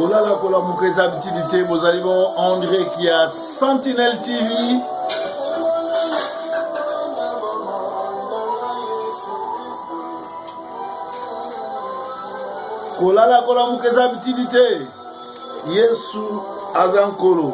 Kolala kolamuka eza habitude te, bozali bon en direct ya Sentinelle TV. Kolala kolamuka eza habitude te. Yesu aza nkolo.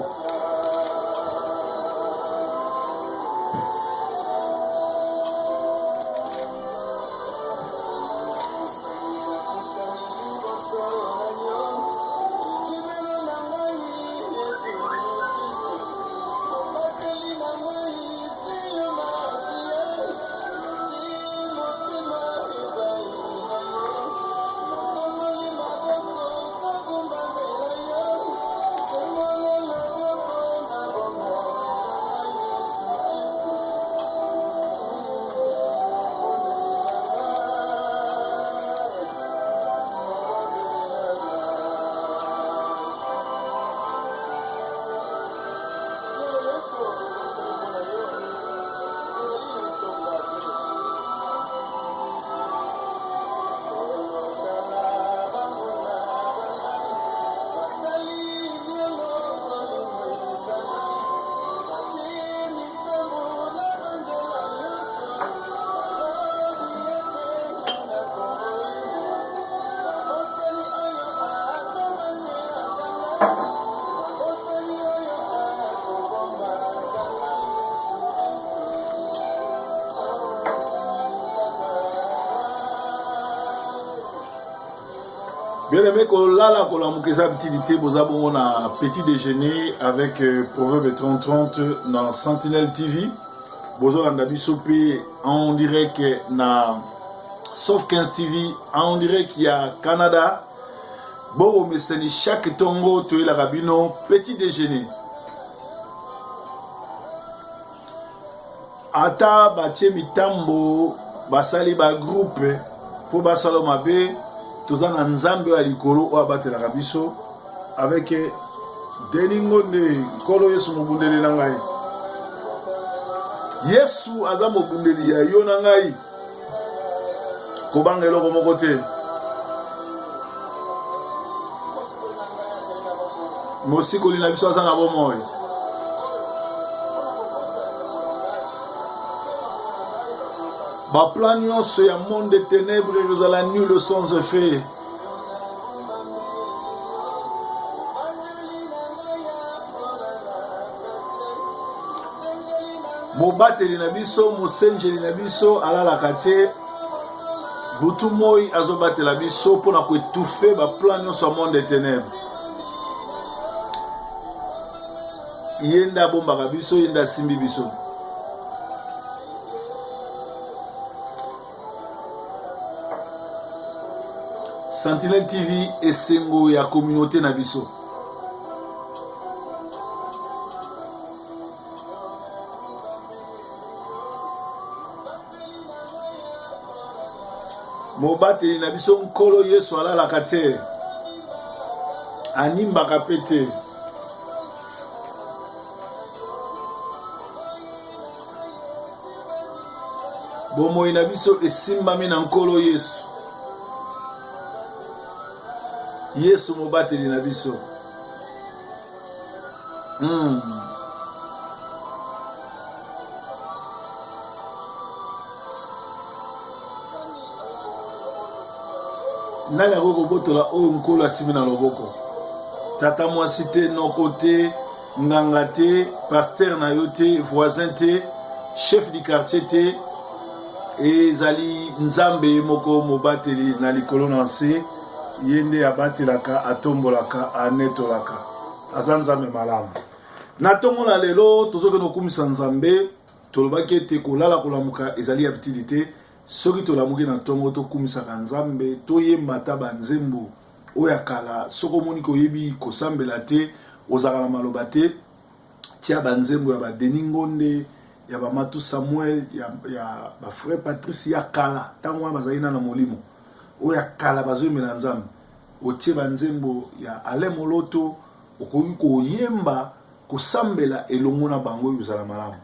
Bien aimé, kolala kolamuka eza habitude te, boza bongo na petit déjeuner avec euh, Proverbe 3030 na Sentinelle TV. Bozolanda biso mpe en direct na Soft 15 TV en direct ya Canada. Bokomeseni chaque tongo toyelaka bino petit déjeuner. Ata batie mitambo basali ba groupe mpo basala mabe, toza na Nzambe oyo ya likolo oyo abatelaka biso avec Denis Ngonde. Nkolo Yesu mobundeli na ngai. Yesu aza mobundeli ya yo na ngai, kobanga eloko moko te. Mosikoli na biso aza na bomoi. Baplan nyonso ya monde de ténèbres ekozala nul sans effet. Mobateli na biso, mosenjeli na biso alalaka te, butu moi azobatela biso mpo na koetufe baplan nyonso ya monde de ténèbres. Ye nde abombaka biso, ye nde asimbi biso. Sentinelle TV, esengo ya communauté na biso. Mobateli na biso Nkolo Yesu alalaka te, animbaka mpe te. Bomoi na biso esimbami na Nkolo Yesu. Yesu mobateli na biso. Nani akoki kobotola oyo Nkolo asimbi na loboko? Tata mwasi te, noko te, nganga te, pasteur na yo te, voisin te, chef du quartier te. Ezali Nzambe ye moko mobateli na likolo na nse. Ye nde abatelaka, atombolaka, anetolaka. Aza Nzambe malamu. Na ntongo na lelo tozokende kokumisa Nzambe. Tolobaki ete kolala kolamuka ezali habitude te. Soki tolamuki na ntongo tokumisaka Nzambe, toyemba ata banzembo oyo ya kala. Soki omoni koyebi kosambela te, ozalaka na maloba te, tia banzembo ya ba Denis Ngonde, ya ba Matou Samuel, ya, ya ba frère Patrice ya kala, ntango wana bazalaki na na molimo oyo ya kala bazoyembela Nzambe. Otie banzembo ya Alain Moloto, okoki koyemba kosambela elongo na bango, ekozala malamu.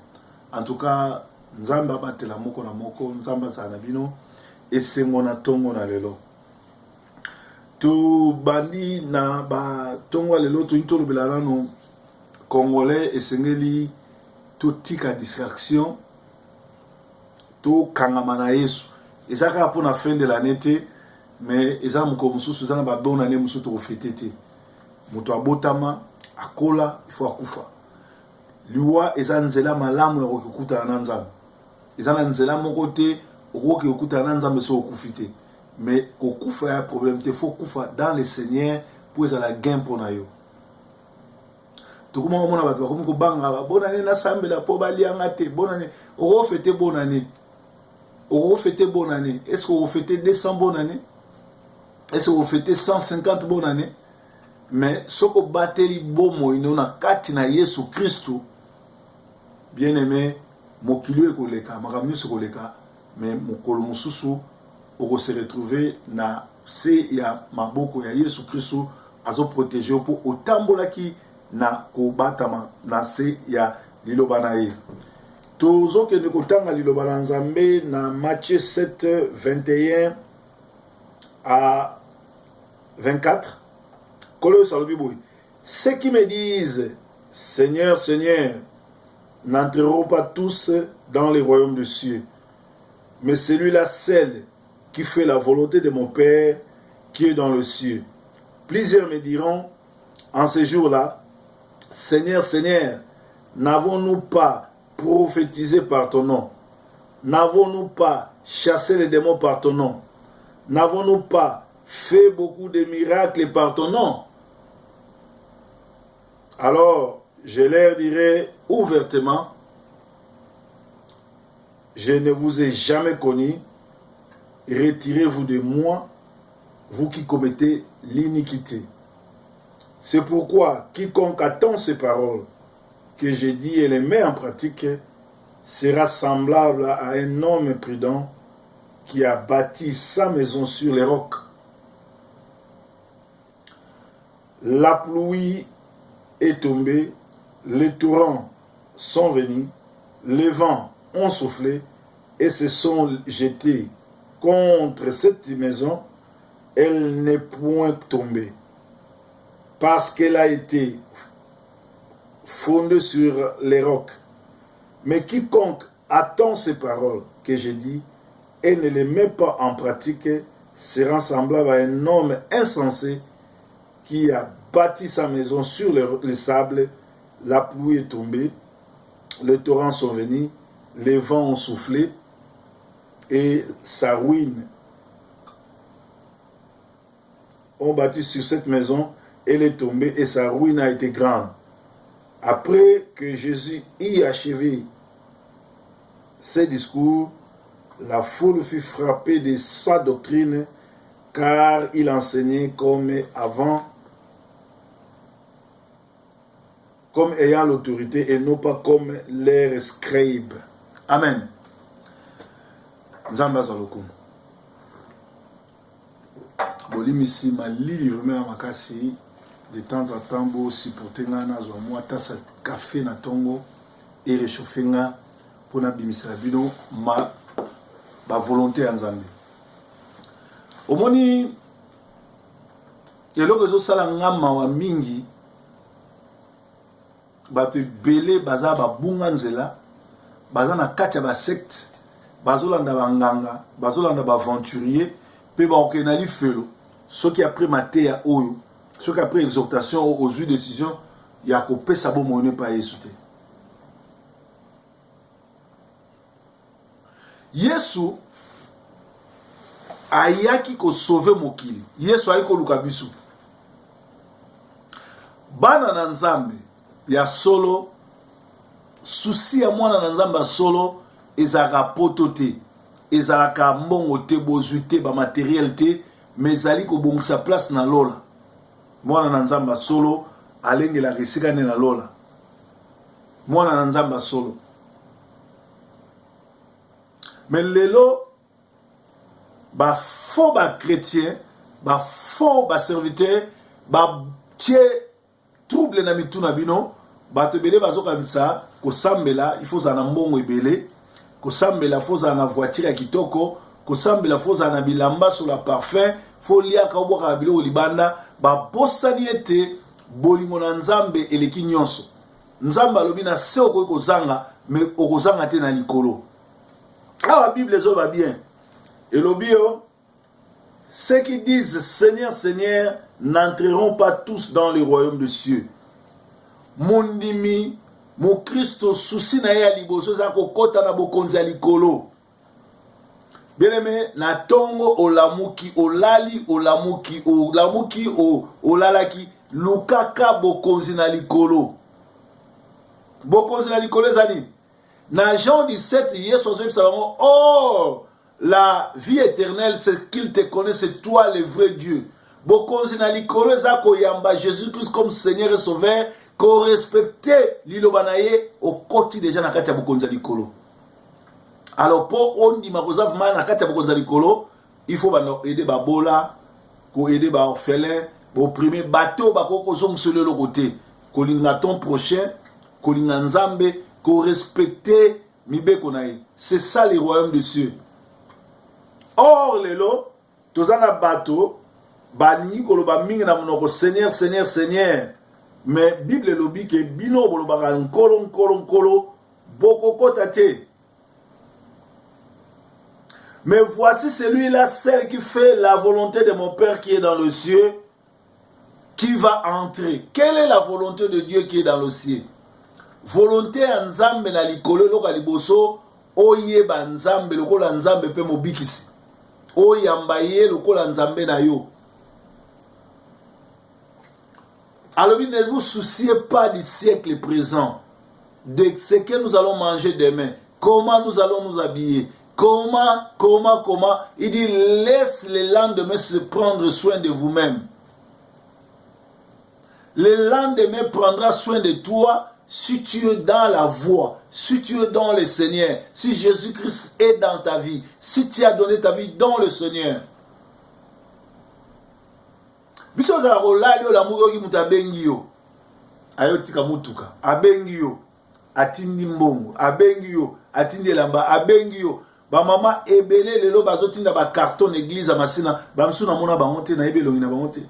En tout cas, Nzambe abatela moko na moko, Nzambe azala na bino. Esengo na tongo na lelo. Tobandi na ba tongo ya lelo, tolingi tolobela nano congolais. Esengeli totika distraction, tokangama na Yesu. Eza kaka mpona fin de l'année te, mais eza mokolo mosusu, eza na ba bonne année mosusu tokofêter te. Moto abotama, akola, il faut akufa. Liwa eza nzela malamu ya koki kokutana na Nzambe. Eza na nzela moko te okoki kokutana na Nzambe soki okufi te. Mais kokufa ya problème te, faut kufa dans le Seigneur mpo ezala gain mpo na yo. Tokoma komona bato bakomi kobanga bonane, nasambela mpo balianga te. Bonane, okofêter bonane, okofêter bonane. Est ce que okofêter 200 bonane? Est ce que okofêter 150 bonane? Mais soki obateli bomoi no na kati na Yesu Kristu, bien aimé, mokili oyo ekoleka, makambo nyonso ekoleka, mais mokolo mosusu okose retrouver na se ya maboko ya Yesu Kristu, azoprotéger yo mpo otambolaki na kobatama na se ya liloba na ye. Tozokende kotanga liloba na Nzambe na Matthieu 7, 21 à 24. Nkolo Yesu alobi boye: "Ceux qui me disent Seigneur, Seigneur, n'entreront pas tous dans le royaume des cieux, mais celui-là seul qui fait la volonté de mon Père qui est dans le cieux. Plusieurs me diront en ce jour-là: Seigneur, Seigneur, n'avons-nous pas prophétisé par ton nom? N'avons-nous pas chassé les démons par ton nom? N'avons-nous pas fait beaucoup de miracles par ton nom? Alors, je leur dirai ouvertement: Je ne vous ai jamais connu. Retirez-vous de moi, vous qui commettez l'iniquité. C'est pourquoi quiconque attend ces paroles que j'ai dit et les met en pratique sera semblable à un homme prudent qui a bâti sa maison sur les rocs. La pluie est tombée, les torrents sont venus, les vents ont soufflé et se sont jetés contre cette maison. Elle n'est point tombée, parce qu'elle a été fondée sur les rocs. Mais quiconque attend ces paroles que j'ai dit et ne les met pas en pratique sera semblable à un homme insensé qui a bâti sa maison sur le sable. La pluie est tombée, les torrents sont venus, les vents ont soufflé et sa ruine ont battu sur cette maison, elle est tombée et sa ruine a été grande." Après que Jésus eut achevé ses discours, la foule fut frappée de sa doctrine, car il enseignait comme ayant l'autorité et non pas comme leurs scribes. Amen. Nzambe azwa lokumu. Bolimisi, malili vraiment ya makasi. De temps en temps bosupporter ngai, nazwa mwa tasa café na ntongo, eréchauffer nga mpo nabimisela bino ma bavolonté ya Nzambe. Omoni, eloko ezosala nga mawa mingi, bato ebele baza babunga nzela, baza na kati ya basecte, bazolanda banganga, bazolanda baaventurier, mpe bakokende na lifelo soki après mateya oyo, soki après exhortation oyo ozwi décision ya kopesa bomoi no epai Yesu te. Yesu ayaki kosauver mokili. Yesu ayaki koluka biso, bana na Nzambe ya solo. Souci ya mwana na Nzambe ya solo ezalaka poto te, ezalaka mbongo te, bozwi te, bamatériel te, mais ezali kobongisa place na lola. Mwana na Nzambe ya solo alengelaka esika nde na lola, mwana na Nzambe ya solo. Mais lelo bafaux bachrétien, bafaux baserviteur batie trouble na mitu na bino. Bato ebele bazokanisa kosambela il faut ozala na mbongo ebele, kosambela faut ozala na voiture ya kitoko, kosambela faut ozala na bilamba solo parfum. Faut oliaka, obwakaka biloko libanda. Babosani ete bolingo na Nzambe eleki nyonso. Nzambe alobi na se okoki kozanga, mais okozanga te na likolo. Awa Bible ezoloba bien, elobi yo: Ceux qui disent Seigneur, Seigneur n'entreront pas tous dans le royaume de cieux. Mondimi mokristo, souci na ye ya liboso eza kokɔta na bokonzi ya likolo. Bien-aimé, na ntongo olamuki, olali, olamuki, olamuki, olalaki, lukaka bokonzi na likolo. Bokonzi na likolo eza nini? Na Jean 17, Yesu azoyebisa bango: Or la vie éternelle, c'est qu'ils te connaissent, toi le vrai Dieu. Bokonzi na likolo eza koyamba Jésus Christ comme Seigneur et Sauveur, korespecter liloba na ye. Okoti déjà na kati ya bokonzi ya likolo. Alors, mpo ondima koza vraiment na kati ya bokonzi ya likolo, il faut banda aider babola, koaider baorphelin, baopprimé, bato oyo bakoki kozongisela eloko te, kolinga ton prochain, kolinga Nzambe, korespecter mibeko na ye. C'est ça le royaume de cieux. Or lelo toza na bato balingi koloba mingi na monoko Seigneur, Seigneur, Seigneur, mais Bible elobi ke bino bolobaka Nkolo, Nkolo, Nkolo, bokokota te. Mais voici celui-là, celle qui fait la volonté de mon Père qui est dans le cieux, qui va entrer. Quelle est la volonté de Dieu qui est dans le ciel? Volonté ya Nzambe na likolo, eloko ya liboso, oyeba Nzambe lokola Nzambe mpe Mobikisi, oyamba ye lokola Nzambe na yo. Alobi: ne vous souciez pas du siècle présent, de ce que nous allons manger demain, comment nous allons nous habiller, comment, comment, comment. Il dit: laisse le lendemain se prendre soin de vous-même. Le lendemain prendra soin de toi si tu es dans la voie, si tu es dans le Seigneur, si Jésus-Christ est dans ta vie, si tu as donné ta vie dans le Seigneur. Biso ozala kolali, olamuki, oki moto abengi yo, ayotika motuka, abengi yo, atindi mbongo, abengi yo, atindi elamba, abengi yo. Bamama ebele lelo bazotinda bacarton na église ya Masina. Bamosusu namona bango te, nayebi elongi na bango te.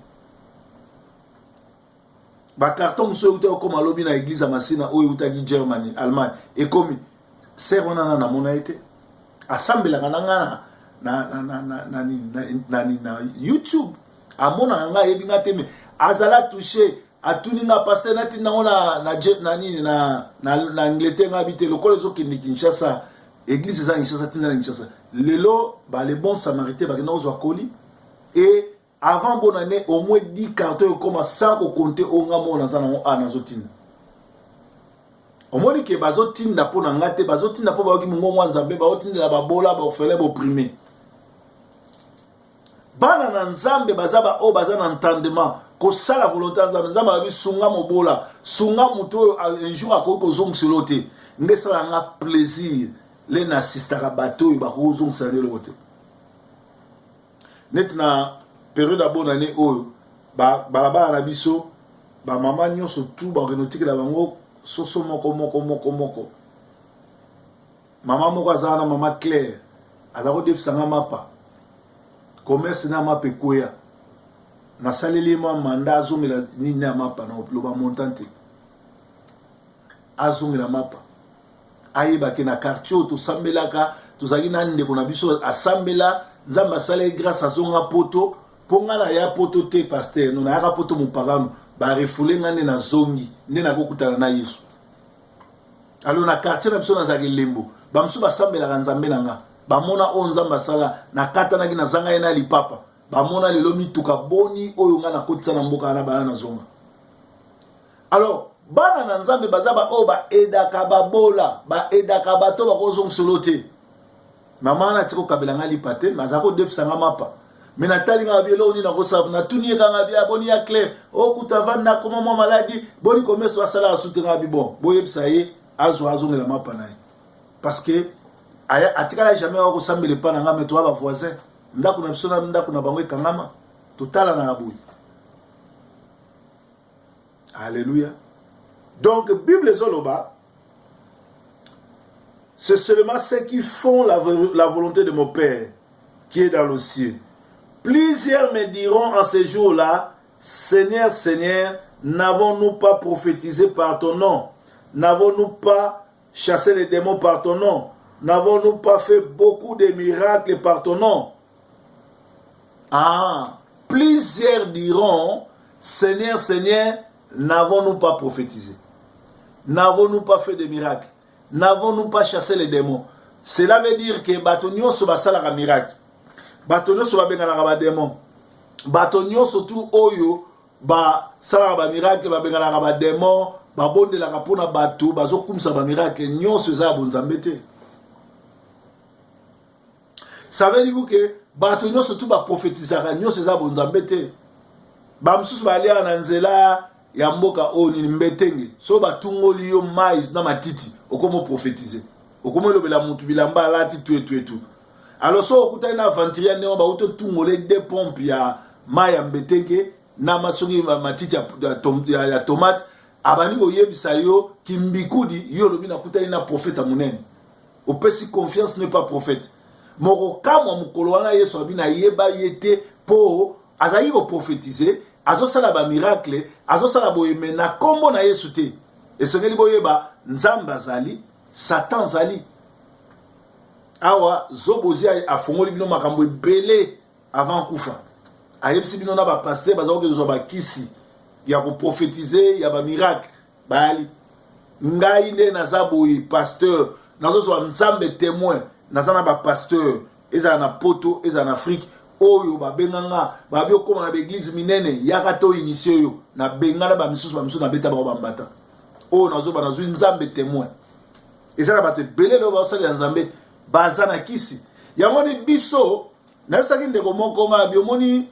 Bacarton mosusu euti okóma lobi na église ya Masina, oyo eutaki Germany, Allemagne, ekomi sœur wana na namona ye te, asambelaka na nga na YouTube, amonaka nga, ayebi nga te, mais azala touché, atuni nga: pasteur, natinda yango na nini na Angleterre? Nga bi te, lokola ezokende Kinshasa, église eza Kinshasa, tinda na Kinshasa. Lelo bale bon samaritain bakenda kozwa colis et avant bonne année, au moins 10 carton ekoma, sans kocompter oyo nga moko naza nango a nazotinda. Omoni ke bazotinda mpo na nga te, bazotinda mpo bayoki mongongo ya Nzambe, baotindela babola, baorphelin, baopprimé. Bana na Nzambe baza baoyo baza na entendement kosala volonté ya Nzambe. Nzambe alobi: sunga mobola, sunga moto oyo un jour akoki kozongisela te. Nge esalaka nga plaisir le na assistaka bato oyo bakoki kozongisela nde eloko te. Neti na période ya bonne année oyo, balabala na biso, bamama nyonso tu bakokende otikela bango soso moko moko moko moko. Mama moko aza wana, mama Claire, aza kodefisanga mapa, commerce na mapa ekweya. Nasaleli ye mwa manda, azongela nini ya mapa, na loba montant te, azongela mapa. Ayebake na quartier oyo tosambelaka, tozalaki na ndeko na biso, asambela Nzambe, asala ye grâce, azonga poto. Mpo ngai naya poto te, pasteur, no, nayaka poto mopagano, barefouler ngai, nde nazongi, nde nakokutana na Yesu. Alors na quartier na biso nazalaka elembo. Bamosusu basambelaka Nzambe na nga, bamona oyo Nzambe asala. Nakatanaki, nazanga ye na lipapa, bamona lelo mituka boni oyo ngai nakotisa na mboka wana bana nazonga. Alors bana na Nzambe baza baoyo baaidaka babola, baaidaka bato bakozongisolo te. Mama wana atika kokabela ngai lipa te, aza kodefisa nga mapa, mais natali nga bi eloko nini nakosala. Natuni ye kanga bi: boni ya Claire? Okuta vanda, akoma mwa maladi, boni commerce asalaka su te? Nga bi: bon, boyebisa ye azwa, azongela mapa na ye, parce que atikala jamais awa kosambela epa na nga, mais toya bavoisin, ndako na biso na ndako na bango ekangama, totalana na boye. Alléluia. Donc Bible ezoloba: c'est seulement ceux qui font la volonté de mon Père qui est dans le ciel. Plusieurs me diront en ce jour-là, Seigneur, Seigneur, n'avons-nous pas prophétisé par ton nom N'avons-nous pas chassé les démons par ton nom N'avons-nous pas fait beaucoup de miracles par ton nom Ah, plusieurs diront, Seigneur, Seigneur, n'avons-nous pas prophétisé N'avons-nous pas fait de miracles N'avons-nous pas chassé les démons Cela veut dire que bato nyonso basalaka miracle. Bato nyonso babenganaka ba démons. Bato nyonso tu oyo basalaka ba miracle, babenganaka ba démons, babondelaka mpona bato, bazokumisa ba miracle, nyonso eza ya bonzambe te. Ça veut dire que bato nyonso tu baprofetisaka nyonso eza bonzambe te. Bamosusu baliaka na nzela ya mboka oyo nini mbetenge, so batungoli yo mai na matiti, okomi oprofetize, okomi olobela mutu bilamba alati tu etu etu. Alors so okutani na aventurier ndenge bauti otungole deux pompe ya mai ya mbetenge na soki matiti ya tomate, abandi koyebisa yo kimbikudi, yo olobi nakutani na prophète monene, opesi confiance n'est pas prophète. Moko kamwa mokolo wana Yesu abi nayeba ye te, mpo azalaki koprofetize, azosala bamiracle, azosala boye, me na nkombo na Yesu te. Esengeli boyeba Nzambe azali, Satan azali. Awa Zobozi afongoli bino makambo ebele avant kufa. Ayebisi bino na bapasteur baza kokezwa bakisi ya koprofetize ya bamiracle bayali. Ngai nde naza boye pasteur, nazozwa Nzambe témoin, naza na bapasteur, ezala na Poto, ezala na Afrique, oyo babenganga babi okóma na baeglise minene, yaka to initie oyo. Nabenga na bamisusu, bamisusu nabeta bango bambata. Oyo nazoba, nazwi Nzambe témoin. Eza na bato ebele lelo baosalela Nzambe, baza na kisi yango. Ni biso nayebisaki ndeko moko nga bi omoni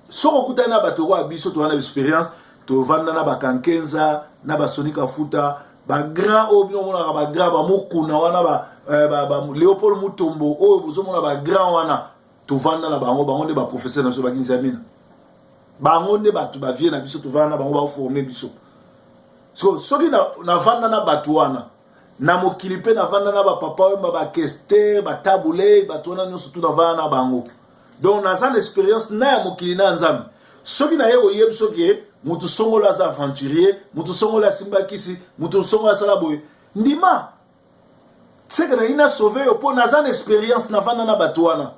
soki okutani na bato okoya, biso toza na expérience, tovanda na bakankenza na basonika futa, bagrand oyo bino omonaka, bagrand bamokuna wana ba, eh, ba, ba, Léopold Mutombo oyo bozomona, bagrand wana tovanda na bango. Bango nde baprofesseur na biso, bakinzamina, bango nde bato bavie na biso, tovanda na bango, baforme biso. So, soki navanda na bato wana na mokili, mpe navanda na bapapa Wemba, bakester, batabule, bato wana nyonso tu navanda na bango, donc naza na expérience na ya mokili na ya Nzambe. Soki naye koyebi soki motu songolo aza aventurier, motu songolo asimba kisi, motu songolo asala boye, ndima seke nayi na sauve yo, mpo naza na expérience, navanda na bato wana,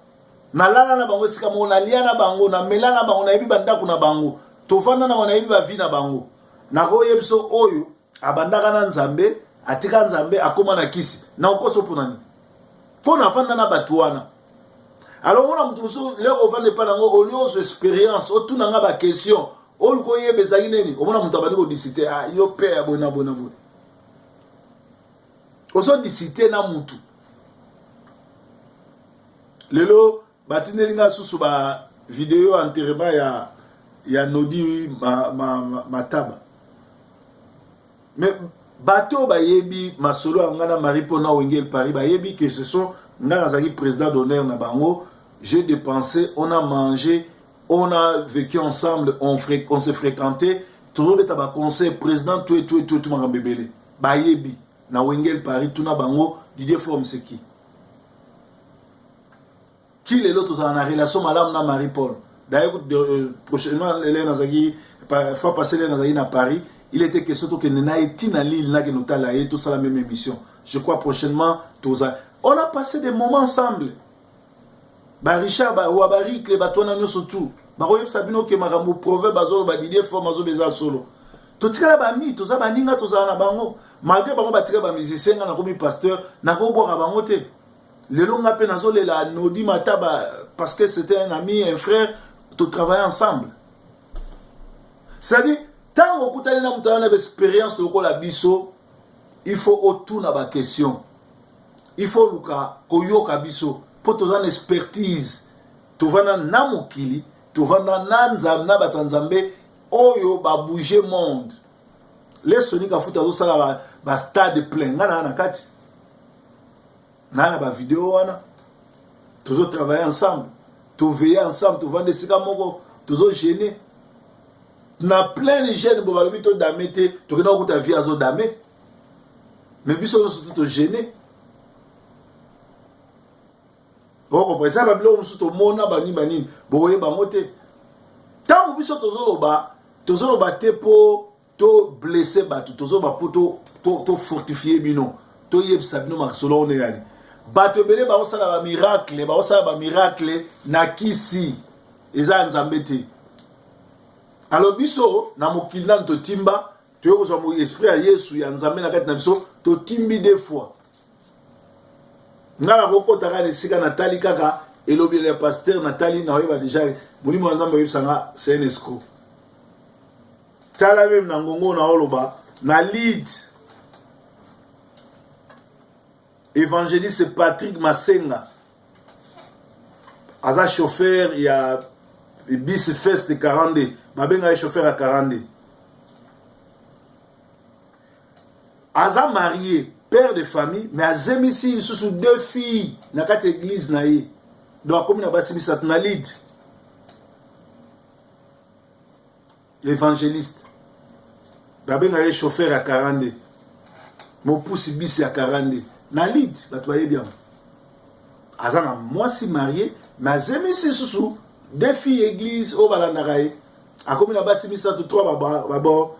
nalala na bango esika moko, nalia na bango, namela na bango, nayebi bandako na bango, tovanda na bango, nayebi bavi na bango. Nakoyebi so oyo abandaka na Nzambe, atika Nzambe, akóma na kisi, na okoso mpo na nini? Mpo navanda na bato wana. Alors omona moto mosusu lero ovanda epai nango, olie ozwa expérience, otuna nga baquestion, oluka oyeba ezalaki nini. Omona moto abandi kodisite, ah, yo mpe ya boye na boye na boye, ozodisite na mutu. Lelo batindeli nga susu ba video enterrement ya Nodi Mataba. Mais bato oyo bayebi masolo ya nga na Marie mpo na Wengel Paris bayebi que ce sont nga nazalaki président d'honneur na bango. J'ai dépensé, on a mangé, on a vécu ensemble, on s'est fréquenté, tozobeta baconseil président tout et tout et tout tout, makambo ebele bayebi na Wengel Paris. Tuna bango Didier Forme c'est qui. Ti lelo tozala na relation malamu na Marie Paul. D'ailleurs, prochainement, lelo nazalaki, fois passé lelo nazalaki na Paris, il était question tokende na ye ntina Lille, nakende otala ye, tosala même émission. Je crois prochainement toza. On a passé des moments ensemble. Barichard wa baricle, bato wana nyonso tu bakoyebisa bino ke makambo proverbe azoloba, Didier Forme azoba, eza solo. Totikala bami, toza baninga, tozala na bango malgré bango batika bamusicien. Nga nakomi pasteur, nakobwaka bango te. Lelo nga mpe nazolela Nodi Mataba parce que c'était un ami, un frère, totravaille ensemble. C'est-à-dire ntango okutani na moto wana na baexpérience lokola biso, il faut otuna baquestion, il faut oluka koyoka biso, mpo toza na expertise, tovanda na mokili, tovanda na Nzambe, na bato ya Nzambe oyo babouge monde. Le Soni Kafuta azosala bastade plein, nga naa na kati naa na bavideo wana. Tozotravaille ensemble, toveille ensemble, tovanda esika moko, tozogene na pleine jeune. Bo balobi todame te, tokenda kokuta vie azodame, mais biso nyonso tu togene. Okomprendre eza babiloko mosusu tomona banini banini, bokoyeba yango te. Ntango biso tozoloba, tozoloba te mpo to blesse bato, tozoloba mpo to fortifie bino, toyebisa bino masolo ngo ndenge yani. Bato ebele baosala bamiracle, baosala bamiracle na kisi eza ya Nzambe te. Alors biso na mokili nanu totimba, toye kozwa esprit ya Yesu ya Nzambe na kati na biso, totimbi deux fois. Ngai nakokota kaka na esika, natali kaka elobeli ya pasteur, natali, naoyeba deja molimo ya Nzambe oyebisa nga c'est un escroc. Tala meme na ngongo naoloba na lead évangéliste Patrick Masenga, aza chauffeur ya bis Fest 42, babenga ye chauffeur ya 42. Aza marié, père de famille, mais azemisi lisusu deux filles na kati ya église na ye. Donc akomi na basi misato na lead évangéliste, babenga ye chauffeur ya 42, mopusi bisi ya 42 na lead. Bato bayebi yango. Aza na mwasi marié, mais azemisi lisusu deux filles église oyo balandaka ye. Akomi na basi misato, trois babo.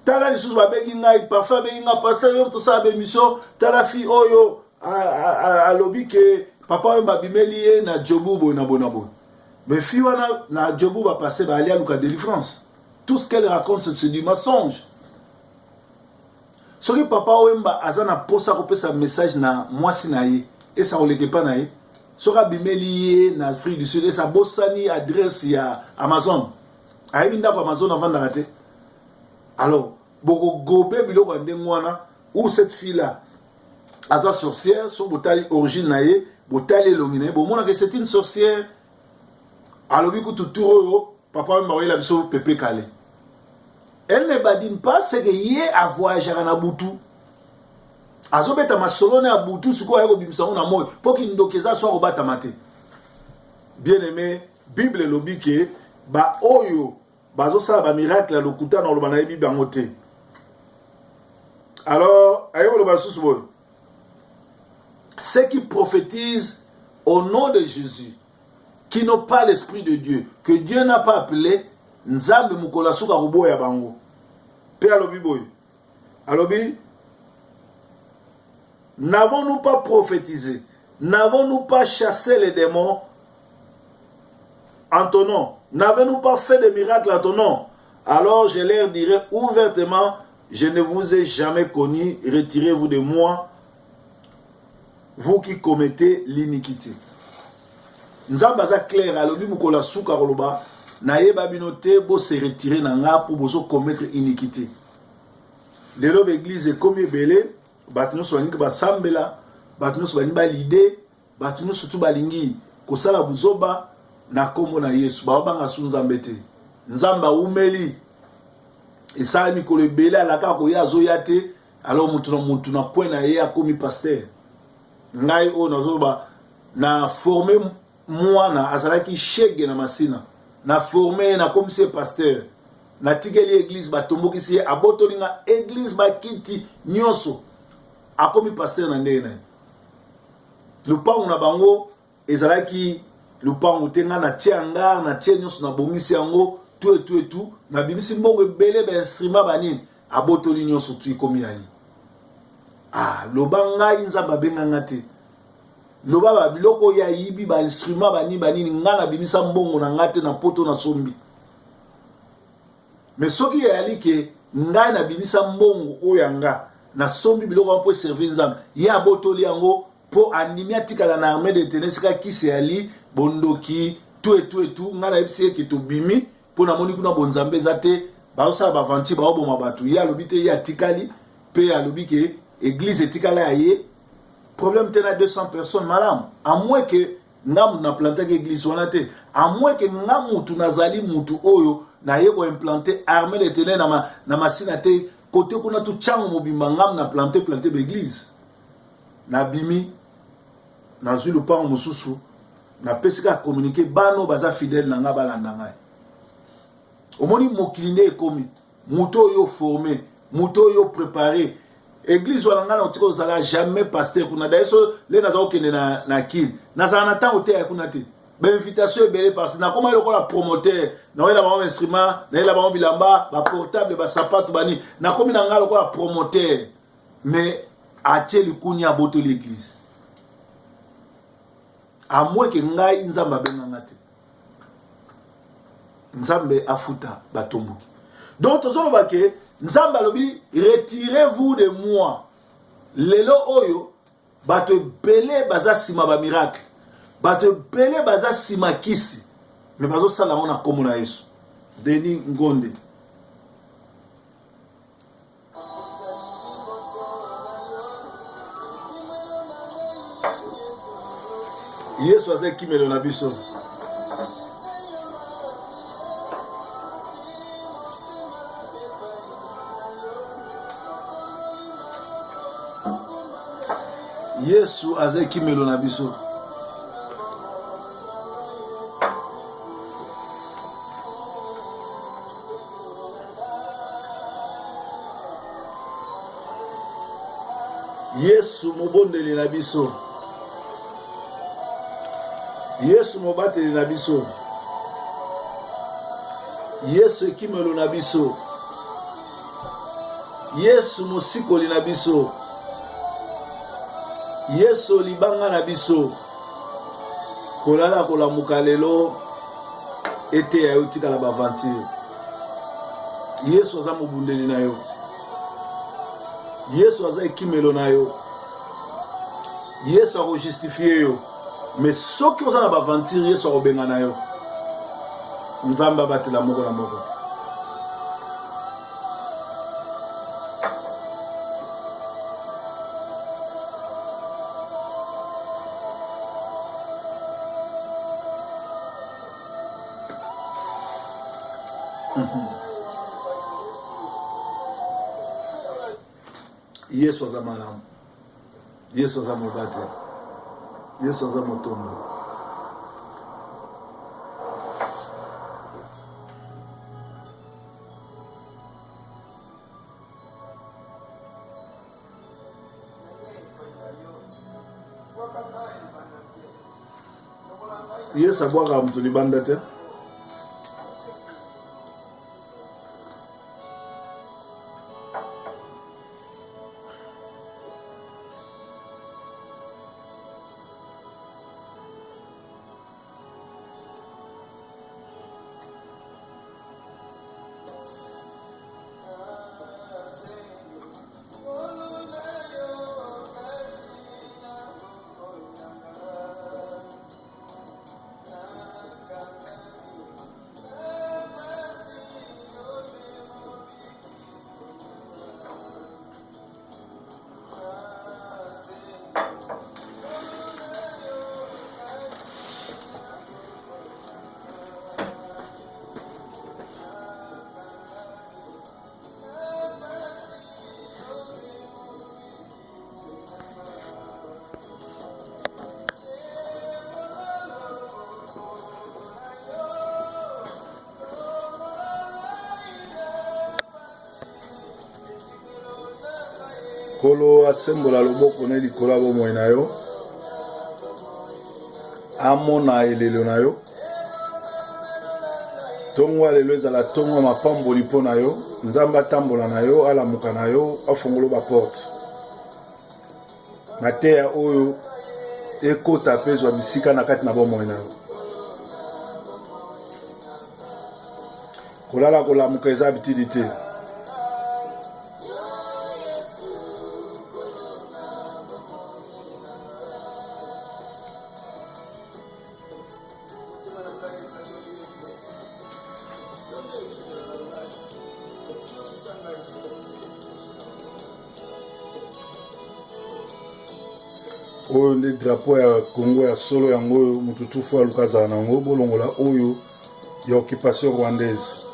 Tala lisusu, babengi ngai parfait, abengi ngai: "Pasteur, yo tosala bémission, tala fille oyo alobi ke papa oyo babimeli ye na Jobu boye na boye na boye." Mais fille wana na Jobu bapasse baali aluka délivrance. Tout ce qu'elle raconte, c'est du mensonge. Soki papa Wemba aza na posa kopesa message na mwasi na ye, esa koleka epa na ye. Soki abimeli ye na Afrique du Sud, esa abosani adresse ya Amazon, ayebi ndako Amazon avandaka te. Alors bokogobe biloko ya ndenge wana ou cette fille là aza sorcière. Soki botali origine na ye, botali elongi na ye, bomonaka c'est une sorcière. Alobi kutu tour oyo papa Wemba oyela biso Pepe Kale. Elle ne badine pas, c'est que ye avoyageaka na butu, azobeta masolo na ya butu. Sikoyo aye kobimisa ngo na moi mpo kindoki eza so akobatama te. Bien aimé, Bible elobi ke baoyo bazosala bamiracle ya lokuta na koloba nayebi bango te. Alors aye koloba lisusu boye: ceux qui prophétisent au nom de Jésus, qui n'ont pas l'esprit de Dieu, que Dieu n'a pas appelé, Nzambe mokolo asuka koboya bango. Mpe alobi boye, alobi: "N'avons-nous pas prophétisé? N'avons-nous pas chassé les démons en ton nom? N'avons-nous pas fait de miracles en ton nom? Alors je leur dirai ouvertement: Je ne vous ai jamais connu, retirez-vous de moi, vous qui commettez l'iniquité." Nzambe aza clair, alobi mokolo asuka koloba: "Nayeba bino te, bose retire na nga mpo bozocommettre iniquité." Lelo baeglise ekomi ebele, bato nyonso balingi basambela, bato nyonso balingi balide, bato nyonso tu balingi kosala buzoba na nkombo na Yesu. Babanga su Nzambe te. Nzambe awumeli, esala mikolo ebele alaka koya, azoya te. Alors mutu na mutu na coin na ye akomi pasteur. Ngai oyo nazoloba, na forme mwana azalaki shege na Masina, na forme ye, nakomisi ye pasteur, natikeli église, batombokisi ye, abotoli nga église, bakiti nyonso, akomi pasteur na ndenge na ye. Lupangu na bango ezalaki lupangu te, ngai natie hangar, natie nyonso, nabongisi yango tu etu etu, nabimisi mbongo ebele, bainstrument banini, abotoli nyonso tu, ekomi ya ye. Ah, loba ngai Nzambe abenganga te. Loba babiloko oyo ayibi, bainstrument banini banini, ngai nabimisa mbongo na ngai te na poto nasombi. Mais soki eyali ke ngai nabimisa mbongo oyo ya nga, nasombi biloko wana mpo eservir Nzambe, ye abotoli yango mpo andimi atikala na armée de ténèbres, esika kisi yali bondoki tu etu etu. Ngai nayebisi ye ke tobimi mpo namoni kuna bonzambe eza te, bazosala baventure, baoboma bato. Ye alobi te, ye atikali mpe alobi ke église etikala ya ye, problème te na 200 personnes malamu. À moins ke nga mutu naplantaki église wana te, à moins ke nga mutu nazali mutu oyo naye koimplante armée de ténèbres na Masina te, kote kuna tu ntiango mobimba nga na plante plante baeglise. Nabimi, nazwi lupango mosusu, napesi kaka communiqué, bana oyo baza fidèle na nga balanda ngai. Omoni mokili nde ekomi, moto oyo forme, moto oyo préparé. Eglise wana ngai nakotika kozala jamais pasteur kuna. D'ailleurs so le naza kokende na, na kin nazala na ntango te ya kuna te. Bainvitation ebele parce nakomaki lokola promoteur, nayela bango bainstrument, nayela bango bilamba, baportable, basapatu, bani. Nakomi na ngai lokola promoteur, mais atie likuni, abotoli eglise. À moins que ngai Nzambe abenganga te. Nzambe afuta batomboki. Donc tozoloba ke Nzambe alobi: retirez-vous de moi. Lelo oyo bato ebele baza nsima bamiracle, bato ebele baza nsima kisi, me bazosala yango na nkombo na Yesu. Denis Ngonde. Yesu aza ekimelo na biso. Yesu aza ekimelo na biso. Yesu mobondeli na biso, Yesu mobateli na biso, Yesu ekimelo na biso, Yesu mosikoli na biso, Yesu libanga na biso. Kolala kolamuka lelo eteya yo, tikala baaventure. Yesu aza mobundeli na yo, Yesu aza ekimelo na yo, Yesu akojustifie yo. Mais soki oza na baaventure, Yesu akobenga na yo. Nzambe abatela moko na moko. Yesu aza malamu, Yesu aza mobateli, Yesu aza motombo. Yesu abwakaka moto libanda te. Nkolo asembola loboko na likolo ya bomoi na yo, amona elelo na yo. Ntongo ya lelo ezala ntongo ya mapamboli mpo na yo. Nzambe atambola na yo, alamuka na yo, afungolo baporte. Mateya oyo ekota mpe ezwa bisika na kati na bomoi na yo. Kolala kolamuka eza bitidi te. Oyo nde drapeau ya Congo ya solo, yango oyo mutu tufu aluka azala na yango. Bolongola oyo ya occupation rwandaise.